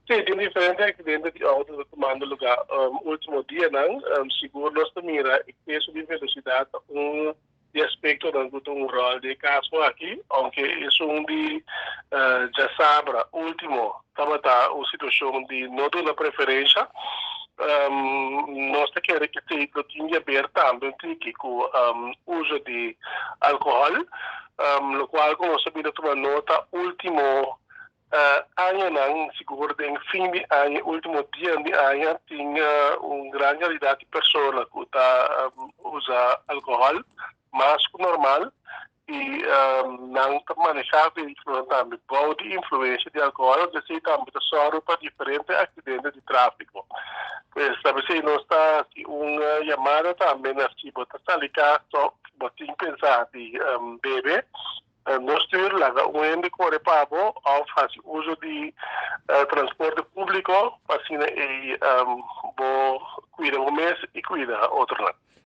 Sí, tin diferente aksidente di outo ta tumando lugá último dianan. Sigur nos ta mira ekseso di velosidat ta un di aspektonan ku ta un ròl den e kaso aki, ounke esun di djasabra último tabata un situashon di no duna preferensha. Nos ta kere ku esei lo tin di haber tambe un tiki ku uso di alkohòl, lokual ku nos a bira tuma nota último Añanan, sigur den fin di aña, último dianan di aña, tin un gran kantidat di persona ku ta usa alkohòl mas ku normal i nan ta manehá vehíkulonan tambe bou di influensia di alkohòl, esei tambe ta sòru pa diferente aksidente di tráfiko. Pues ta p'esei nos ta hasi un yamada tambe na si bo ta sali kas òf bo tin pensá di bebe, No stuur, laga un hende kore pa bo òf hasi uso di transporte públiko pa asina ei bo kuida bo mes i kuida otronan.